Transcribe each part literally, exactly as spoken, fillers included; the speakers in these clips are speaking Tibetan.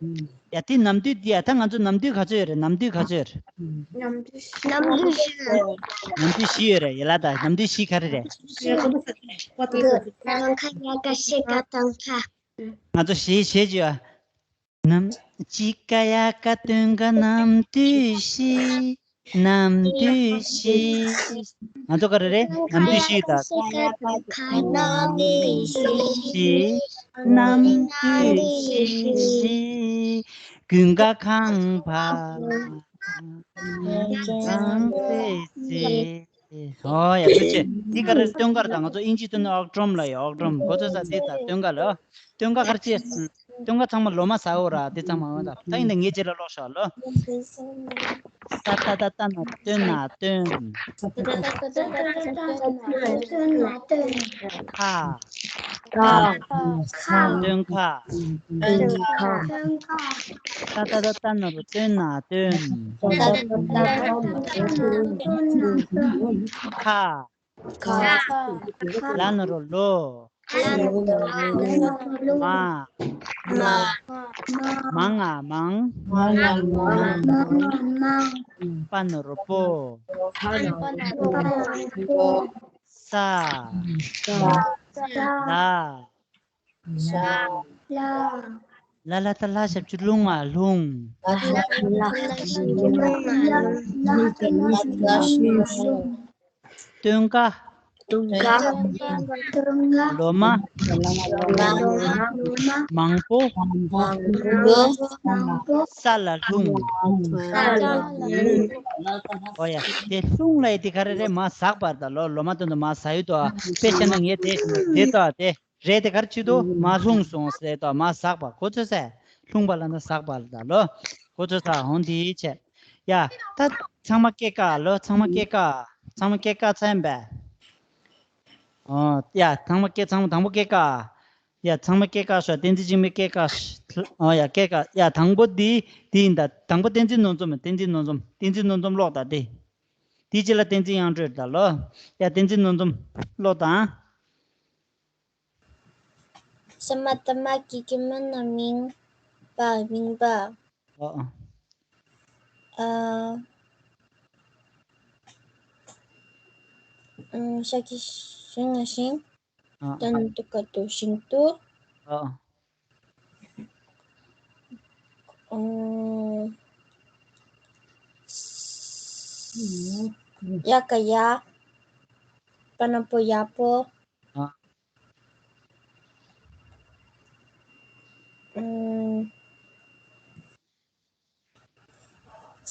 ཡ་དེ་ནམ་དུས་འདི་ཡ་ད་ང་ཚོ་ནམ་དུས་ག་ཚོད་ཡོད་རེད། ནམ་དུས་ག་ཚོད་ཡོད་རེད། ནམ་དུས་བཞི། ནམ་དུས་བཞི་ཡོད་རེད། ཡ་ལ་ད་ནམ་དུས་བཞི་ག་རེ་རེད། ང་ཁ་ཡ་ག་ཤེ་ག་དང་ཁ། ང་ཚོ་ཞེས་ཞེས་བྱས། ནམ། དཔྱིད་ཀ་དབྱར་ཀ་སྟོན་ཀ་ནམ་དུས་བཞི། ནམ་དུས་བཞི། ང་ཚོ་ག་རེ་རེད། ནམ་དུས་བཞི་དང་། བཞི། ནམ་དུས་བཞི། དགུན་ཁ་ཁང་པ། གངས་ཚེ་ཚེ། ཨོ་ཡ། ཐུགས་རྗེ་ཆེ། འདི་ག་རེ་སྟོན་ཀ་རེད། ད་ང་ཚོ་ཨིན་ཇི་སྟོན་ན་ཨོག་ཌོམ་ལ་ཡོད། ཨོག་ཌོམ་གོ་ཚོད་ས་འདི་ད་སྟོན་ཀ་ལ། སྟོན་ཀ་ག་རེ་བྱེད། སྟོན་ཀ་ཚང་མ་ལོ་མ་ཟ་འོ་ར། འདི་ཚང་མ་འོ་ད། ད་ཡིན་ན་ངས་རྗེས་ལ་ཀློག་ཤོག་ལོ། ཏ་ཏ་ཏ་ཏ་ན་རོ་སྟོན་ན་སྟོན། ཁ། ཁ། སྟོན་ཁ། ཏ་ཏ་ཏ་ཏ་ན་རོ་སྟོན་ན་སྟོན། ཁ། ལ་ན་རོ་ལོ། མ། མ་ང་མང་། པ་ན་རོ་པོ། ས། ལ། ལ་ལ་ད་ལ་ཞབས་ཀྱུ་ལྷུང་ང་ལྷུང་། སྟོན་ཀ། ལོ་མ། མང་པོ། ས་ལ་ལྷུང་། ཨོ་ཡ། དེ་ལྷུང་ལ་ཡི་དེ་ག་རེ་རེད། མ་ཟག་པར་ད་ལོ། ལོ་མ་དོན་དུ་མ་ཟ་ཡུལ་དུ་དཔེ་བཤད་ན་ངས་དེ་དེ་ལྟ་དེ། རེད་དེ་ག་རེ་བྱེད་དོ། མ་ལྷུང་སོང་ཟེར་དོ། མ་ཟག་པ་གོ་ཚོད་ས། ལྷུང་བ་ལ་ན་ཟག་པ་ལ་ད་ལོ། གོ་ཚོད་ས། འོང་དེའི་ཆེད། ཡ། ད་ཚང་མ་སྐད་ཀ་ལོ། ཚང་མ་སྐད་ཀ་ཚང་མ་སྐད་ཀ་ཚན་པས། ཨོ་ཡ། ཚང་མ་སྐད་ཚང་མ་དང་པོ་སྐད་ཀ། ཡ་ཚང་མ་སྐད་ཀ་ཤོག་བསྟན་འཛིན་འཇིགས་མེད་སྐད་ཀ། ཨོ་ཡ་སྐད་ཀ། ཡ་དང་པོ་འདི་འདི་ཡིན་ད། དང་པོ་བསྟན་འཛིན་ནོར་འཛོམས། བསྟན་འཛིན་ནོར་འཛོམས། བསྟན་འཛིན་ནོར་འཛོམས་ཀློག་ད་དེ། དེའི་རྗེས་ལ་བསྟན་འཛིན་དབྱངས་སྒྲོན་ད་ལོ། ཡ་བསྟན་འཛིན་ནོར་འཛོམས་ཀློག་དང་། ས་མ་བཏགས་སྨ་གི་གུ་སྨུ་ན་མིང་། པ། མིང་པ། ཨ། ཨ། ཨ། ཤ་གི་ཤ་ང་ཤིང་། ཨ། ཏ་ན་ཏུ་ཀ་ཏུ་ཤིང་ཏུ། ཨ། ཨ། ཡ་ག་ཡ། པ་ན་པོ་ཡ་པོ། ཨ། ཨ།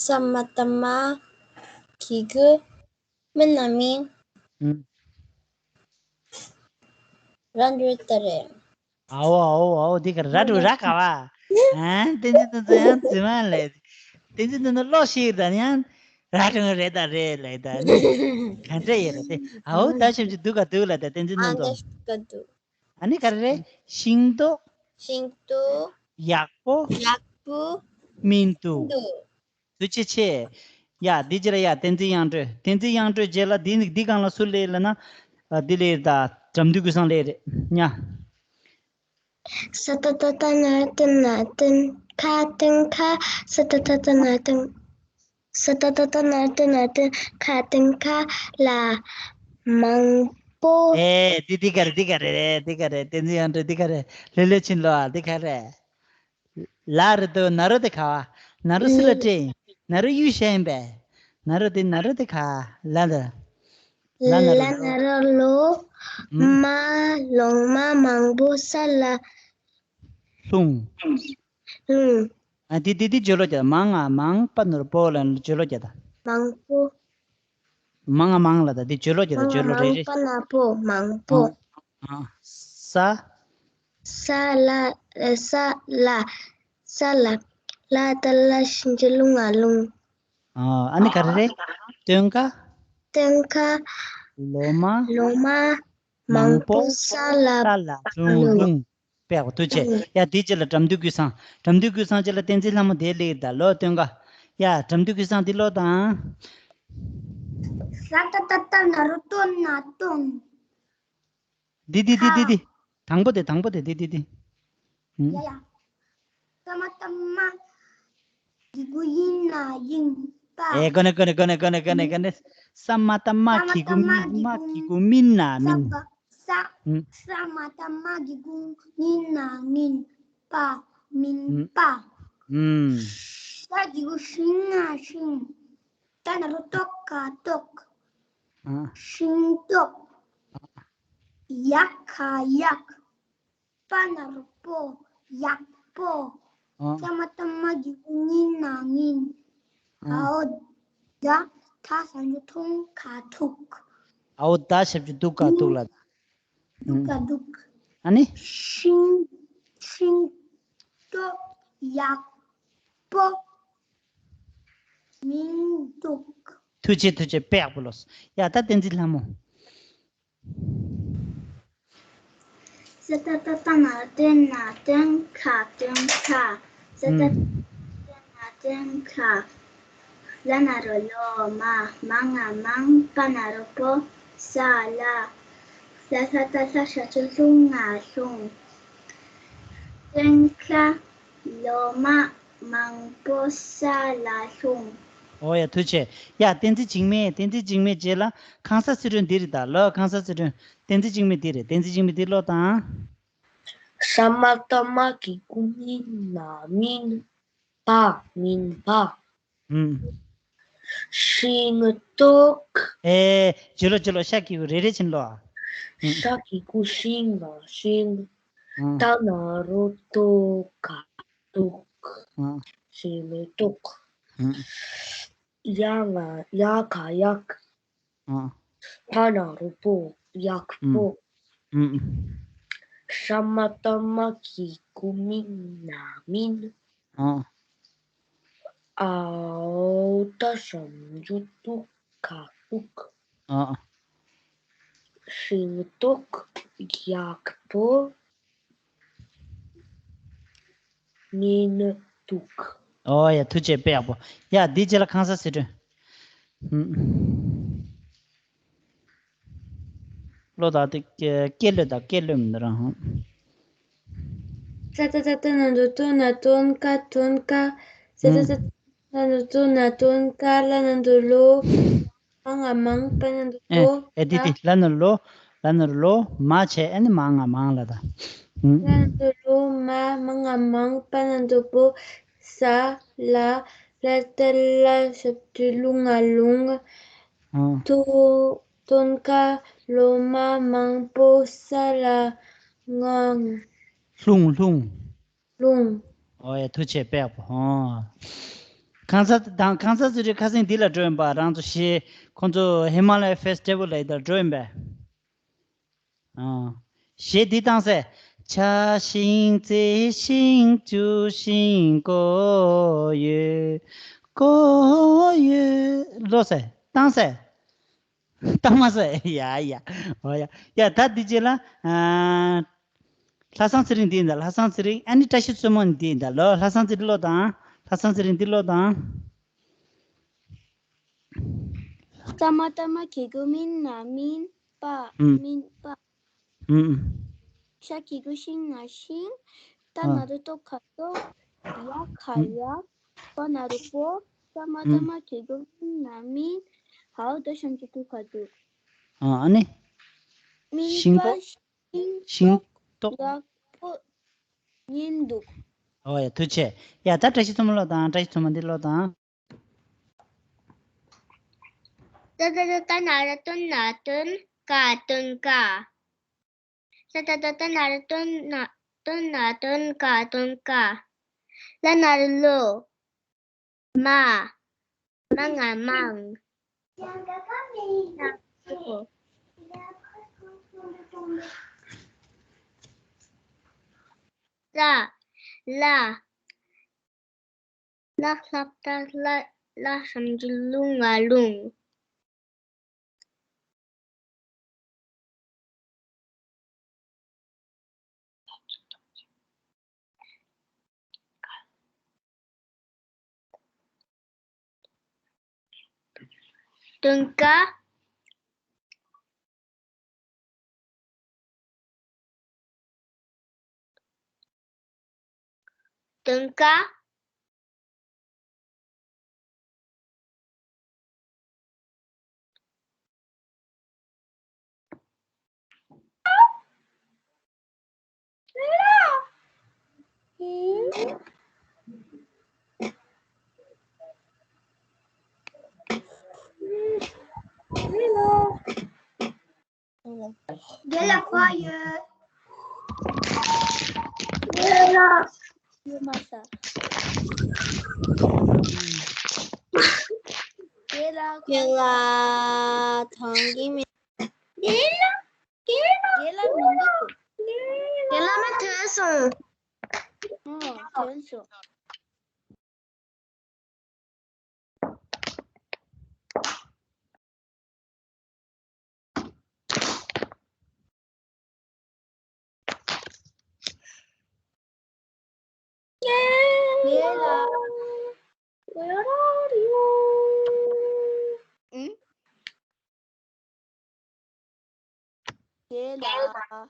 ས་མ་བཏགས་སྨ་གི་གུ་སྨུ་ན་མིང་། ཨུམ། ར་འགྲོ་ད་རེད། ཨའོ་ཨའོ་ཨའོ། འདི་ག་ར་འགྲོ་ར་ག་བ། ཨ། བསྟན་འཛིན་ནོར་འཛོམས་ཡང་རྫུན་མ་ལས། བསྟན་འཛིན་ནོར་འཛོམས་ཀློག་ཤེས་ད་ཡང་ར་འགྲོ་རེད་ད་རེད་ལས་ད་ནི། ག་འདྲ་ཡོད་རེད་དེ། ཨའོ་ད་ཞབས་ཀྱུ་འདུག་ག་འདུག་ལ་ད་བསྟན་འཛིན་ནོར་འཛོམས། ཨ་ནི་ག་རེ་རེད། ཤིང་ཏོག་ཤིང་ཏོག་ཡག་པོ་ཡག་པོ་མི་འདུག་འདུག་ཐུགས་རྗེ་ཆེ། ཡ། འདི་རྗེས་ལ་ཡ། བསྟན་འཛིན་དབྱངས་སྒྲོལ། བསྟན་འཛིན་དབྱངས་སྒྲོལ་རྗེས་ལ་འདི་ནི་འདི་སྒང་ལ་སུ་སླེབས་ལབ་ན། ཨ། འདི་སླེབས་རེད་ད། དགྲ་འདུལ་ཀུན་བཟང་སླེབས་རེད་ཉ། ས་ཏ་བཏགས་སྟ་ན་རོ་བཏགས་སྣ་སྟན། ཁ་སྟན་ཁ། ས་ཏ་བཏགས་སྟ་ན་སྟན། ས་ཏ་བཏགས་སྟ་ན་རོ་བཏགས་སྣ་སྟན། ཁ་སྟན་ཁ། ལ། མང་པོ། ཨེ། འདི་འདི་ག་རེ། འདི་ག་རེ་རེད། འདི་ག་རེ། བསྟན་འཛིན་དབྱངས་སྒྲོལ། འདི་ག་རེ། ལྷོད་ལྷོད་ཕྱིན་ལོ། ཨ། འདི་ག་རེ། ལ་རེད་དོ། ན་རོ་དེ་ག་བ། ན་རོ་སུ་ལ་སྤྲད་ཡིན། ན་རོ་གཡུག་བཞག་ཡིན་པས། ན་རོ་དེ། ན་རོ་དེ་ག་ལ་ལ། ལ་ན་རོ། ལ་ན་རོ་ལོ། ཨུ། མ། ལོང་མ་མང་པོ་ས་ལ་ལྷུང་། ལྷུང་། ཨ། དེ་དེ་དེ་བརྗོད་ལོ་རྒྱག་མང་ང་མང་པ་ན་རོ་པོ་ལ་བརྗོད་ལོ་རྒྱག་ད། མང་པོ། མང་ང་མང་ལ་ད། དེ་བརྗོད་ལོ་རྒྱག་ད། མང་ང་བརྗོད་ལོ་རེ་མང་རེ། པ་ན་པོ་མང་པོ། ཨ། ཨ། ས། ས་ལ། ཨ། ས་ལ། ས་ལ། ལ་ཏ་ལ་ཞབས་ཀྱུ་ལུ་ང་ལུང་། ཨ། ཨ་ནི་ག་རེ་རེད། སྟོན་ཁ། སྟོན་ཁ། ལོ་མ། ལོ་མ། མང་པོ་ས་ལ། ས་ལ་ལྷུང་ལྷུང་། ལྷུང་། པས་གོ། ཐུགས་རྗེ་ཆེ། ཡ། དེའི་རྗེས་ལ་དགྲ་འདུལ་ཀུན་བཟང་། དགྲ་འདུལ་ཀུན་བཟང་རྗེས་ལ་བསྟན་འཛིན་ལྷ་མོ་དེ་སླེབས་ད། ལོ་སྟོན་ཁ། ཡ། དགྲ་འདུལ་ཀུན་བཟང་འདི་ལོ་དང་། ས་ཏ་བཏགས་སྟ་ན་རོ་བཏགས་སྣ་སྟོན། འདི་འདི་འདི་འདི་འདི། དང་པོ་དེ། དང་པོ་དེ། འདི་འདི་འདི། ཨུ། ཡ་ཡ། ས་མ་བཏགས་སྨ། གི་གུ་ཡིན་ན་ཡིན་པ། ཨེ། གོ་ནི་གོ་ནི་གོ་ནི་གོ་ནི་གོ་ནི་གོ་ནི། ས་མ་བཏགས་སྨ། ས་མ་གི་གུ་བཏགས་སྨ། མི། གི་སྨ་གུ་གི་གུ་མིན་ན་ས་མིན། པ། ས། ཨུ། ས་མ་བཏགས་སྨ། གི་གུ་ཡིན་ན་ཡིན་པ། མིན་ཨུ། པ། ཨུ། ཤ་གི་གུ་ཤིང་ན་ཤིང་། ཏ་ན་རོ་ཏོ་ག་ཏོག་ཨ། ཤིང་ཏོག་ཡ་ག་ཡག་པ་ན་རོ་པོ། ཡག་པོ། ཨ། ས་མ་བཏགས་སྨ། གི་གུ་ཡིན་ན་ཡིན། ཨ། འའོ་ད་ད་ཞབས་ཀྱུ་ཐུང་ག་ཐུག་ཨའོ་ད་ཞབས་ཀྱུ་འདུ་ག་འདུག་ལ། འདུ་ག་འདུག་ཨ་ནི། ཤིང་། ཤིང་ཏོག་ཡག་པོ་མི་འདུག་ཐུགས་རྗེ་ཆེ། ཐུགས་རྗེ་ཆེ། དཔེ་ཡག་པོ་ལོས། ཡ། ད་བསྟན་འཛིན་ལྷ་མོ། ས་ཏ་བཏགས་སྟ་ན་རོ་བཏགས་སྣ་སྟན། ཁ་སྟན་ཁ། ས་ཏ་ཨུམ། བཏགས་སྟ་ན་རོ་བཏགས་སྟན་ཁ། ལ་ན་རོ་ལོ། མ། མ་ང་མང་། པ་ན་རོ་པོ། ས་ལ། ལ་ལྷ་ཏ་ལྷ་ཞབས་ཀྱུ་ལྷུ་ང་ལྷུང་། སྟན་ཁ། ལོ་མ་མང་པོ་ས་ལ་ལྷུང་། ཨོ་ཡ། ཐུགས་རྗེ་ཆེ། ཡ། བསྟན་འཛིན་འཇིགས་མེད། བསྟན་འཛིན་འཇིགས་མེད་རྗེས་ལ་ཁང་གསར་ཚུལ་ཁྲིམས་འདི་རེད་ད། ལོ། ཁང་གསར་ཚུལ་ཁྲིམས། བསྟན་འཛིན་འཇིགས་མེད་འདི་རེད། བསྟན་འཛིན་འཇིགས་མེད་འདི་ལོ་དང་། ས་མ་བཏགས་སྨ། གི་གུ་མིན་ན་མིན། པ། མིན་པ། ཨུམ། ཤིང་ཏོག་ཨེ། བརྗོད་ལོ་བརྗོད་ལོ། ཤ་གི་གུ་རེ་རེ་བྱིན་ལོ། ཨུམ། ཤ་གི་གུ་ཤིང་ང་ཤིང་། ཨུམ། ཏ་ན་རོ་ཏོ་ག་ཏོག་ཨུམ། ཤིང་ཏོག་ཨུམ། ཡ་ང་ཡ་ག་ཡག་ཨ། པ་ན་རོ་པོ། ཡག་པོ། ཨུམ། ཨུམ། ས་མ་བཏགས་སྨ། གི་གུ་མིན་ན་མིན། ཨ། འའོ་ད་ཞབས་ཀྱུ་འདུ་ག་འདུག་ཨ། ཤིང་ཏོག་ཡག་པོ་མིན་འདུག་ཨོ་ཡ། ཐུགས་རྗེ་ཆེ། དཔེ་ཡག་པོ། ཡ། འདི་རྗེས་ལ་ཁང་གསར་ཚུལ་ཁྲིམས། ཨུམ། ལོ་ད་དེ་སྐད་ལོས་ད་སྐད་ལོས་མི་འདུག་རང་། ས་ཏ་བཏགས་སྟ་ན་རོ་བཏགས་སྣ་སྟོན། ཀ་སྟོན་ཀ། ས་ཏ་བཏགས་སྟ་ན་རོ་བཏགས་སྣ་སྟོན་ཀ། ལ་ན་རོ་ལོ། མ་ང་མང་། པ་ན་རོ་པོ། ཨེ། ཨེ། འདི་འདི་ལ་ན་རོ་ལོ། ལ་ན་རོ་ལོ། མ་བྱས་ཨ་ནི་མ་ང་མང་ལ་ད། ཨུམ། ལ་ན་རོ་ལོ། མ། མ་ང་མང་། པ་ན་རོ་པོ། ས་ལ། ལ་ཏ་ལ་ཞབས་ཀྱུ་ལྷུ་ང་ལྷུང་། ཨ། ཏོ། སྟོན་ཀ། ལོ་མ་མང་པོ་ས་ལ་ལྷུང་། ལྷུང་། ལྷུང་། ཨོ་ཡ། ཐུགས་རྗེ་ཆེ། དཔེ་ཡག་པོ། ཨོ། ཁང་གསར་དང་ཁང་གསར་ཚུལ་ཁྲིམས་ཁ་སང་འདི་ལ་འགྲོ་ཡིན་པ། རང་ཚོ་གཞས་ཁོང་ཚོ་ཧི་མ་ལ་ཡ་ཕེ་སི་ཊི་བལ་ལ་ཡི་དང་འགྲོ་ཡིན་པས། ཨ། གཞས་འདི་བཏང་སེ། ཆ་ཤིང་རྩེ་ཤིང་བཅུ་ཤིང་ཀོ་ཡོད། ཀོ་ཡོད། ལོ་སེ། བཏང་སེ། བཏང་མ་སེ། ཡ་ཡ། ཨོ་ཡ། ཡ། ད་འདི་རྗེས་ལ། ཨ། ལྷ་བཟང་ཚེ་རིང་འདི་ཡིན་ད། ལྷ་བཟང་ཚེ་རིང་། ཨ་ནི་བཀྲ་ཤིས་བཙུན་མོ་འདི་ཡིན་ད་ལོ། ལྷ་བཟང་ཚེ་རིང་ཀློག་དང་། ལྷ་བཟང་ཚེ་རིང་འདི་ཀློག་དང་། ཙ་མ་ཏ་མ་གི་གུ་སྨིན་ན་སྨིན་པ། ཨུམ། སྨིན་པ། ཨུམ། ཤ་གི་གུ་ཤིང་ན་ཤིང་། ཏ་ན་རོ་ཏོ་ག་ཏོ། ཡ་ག་ཡག་པ་ན་རོ་པོ། ཙ་མ་ཏ་མ་གི་གུ་སྨིན་ན་སྨིན། ཧའོ་ཏོ་ཤམ་གི་གུ་ག་དུ། ཨ་ནི། སྨིན་པ། ཤིང་ཏོག་ཤིང་ཏོག་ཡག་པོ་ཉན་འདུག་ཨོ་ཡ། ཐུགས་རྗེ་ཆེ། ཡ་ད་བཀྲ་ཤིས་བཙུན་མོ་ཀློག་དང་། བཀྲ་ཤིས་བཙུན་མོ་འདི་ཀློག་དང་། ཏ་ཏ་ཏ་ཏ་ན་རོ་ཏོ་ན་ཏོན་ཀ་ཏོན་ཀ། ཏ་ཏ་ཏ་ཏ་ན་རོ་ཏོ་ན་ཏོ་ན་ཏོན་ཀ་ཏོན་ཀ། ལ་ན་རོ་ལོ། མ། མ་ང་མང་། ལ། ལ། ལ་ལྷ་བཏགས་ལ། ལ་ཞབས་ཀྱུ་ལུ་ང་ལུང་། སྟོན་ཀ། སྟོན་ཀ། རྒན་ལགས་ཁོ་ཡོད། རྒན་ལགས། ཡོད་མ་ས། རྒན་ལགས། རྒན་ལགས་ཐང་གི་མི། རྒན་ལགས། རྒན་ལགས་མི་འདུག་རྒན་ལགས་མ་ཐོན་སོང་། ཨོ། ཐོན་སོང་། རྒན་ལགས། ཨང་། རྒན་ལགས། རྒན་ལགས།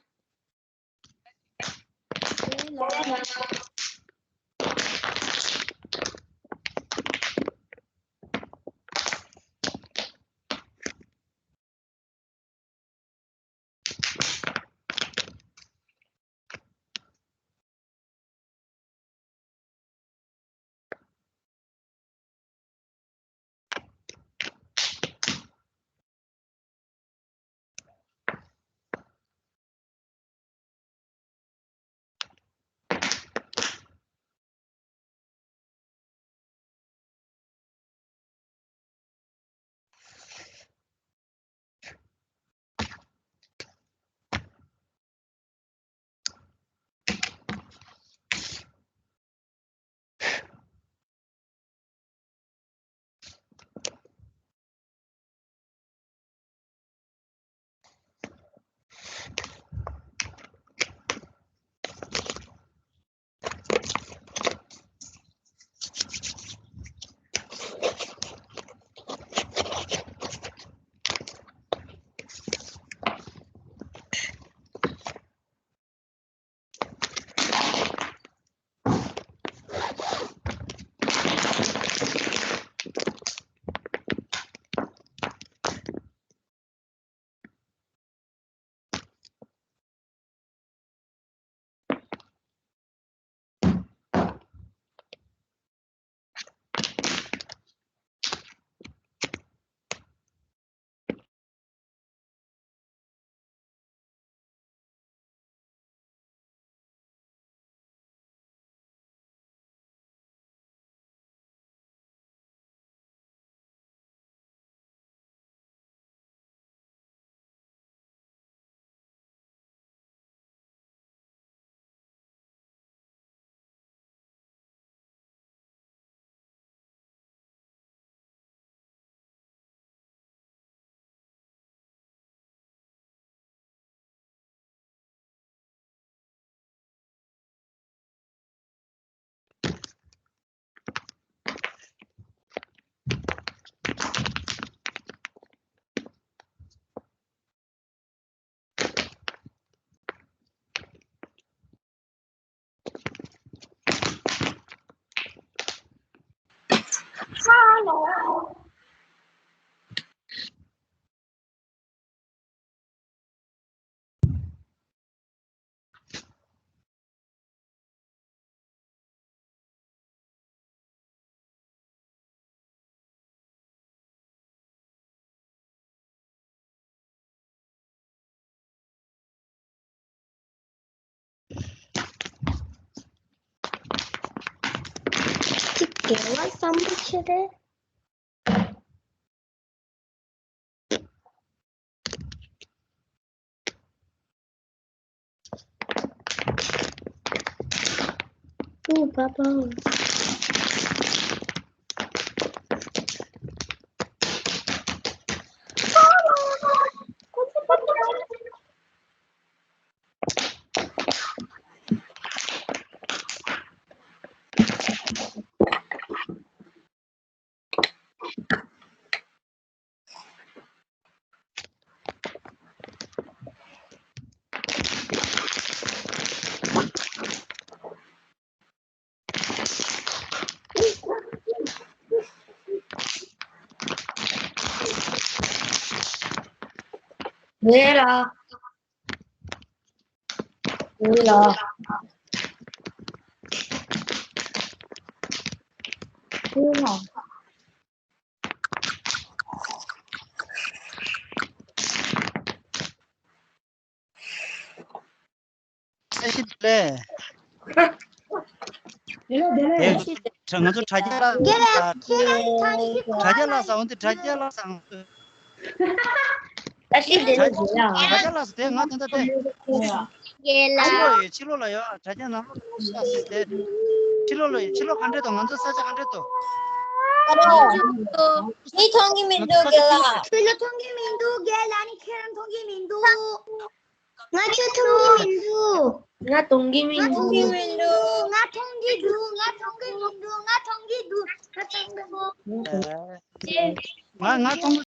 ཅིག་དགེ་བ་བསམ་པོ་ཆེ་རེད། ཨུ་པ་པ། ལས་ལ། ལས་ལ། ལས་ལ། བཀྲ་ཤིས་བདེ་ལེགས། ལགས། ང་ཚོ་དྲ་རྒྱ་ལ། དྲ་རྒྱ་ལ་ཟ་འོང་དེ་དྲ་རྒྱ་ལ་ཟ་འོང་དེ། བཀྲ་ཤིས་བདེ་ལེགས། དྲ་རྒྱ་ལ་ཟ་དེ་ང་ད་ལྟ་དེ། ཕྱི་ལོགས་ལ་ཡོད། ཕྱི་ལོགས་ལ་ཡོད། དྲ་རྒྱ་ནང་ལོགས་ལ་ཡོད། ཕྱི་ལོགས་ལ་ཡོད། ཕྱི་ལོགས་ག་འདྲས་འདུག་ང་ཚོ་ས་ཆ་ག་འདྲས་འདུག་མི་མཐོང་གི་མི་འདུག་རྒན་ལགས། ཁྱོད་ལ་མཐོང་གི་མི་འདུག་རྒན་ལགས། ཨ་ནི་ཁྱེད་རང་མཐོང་གི་མི་འདུག་ང་ཁྱོད་མཐོང་གི་མི་འདུག་ང་མཐོང་གི་མི་འདུག་ང་མཐོང་གི་མི་འདུག་ང་མཐོང་གི་མི་འདུག་ང་མཐོང་གི་འདུག་ང་མཐོང་གི་འདུག་ང་ང་མཐོང་གི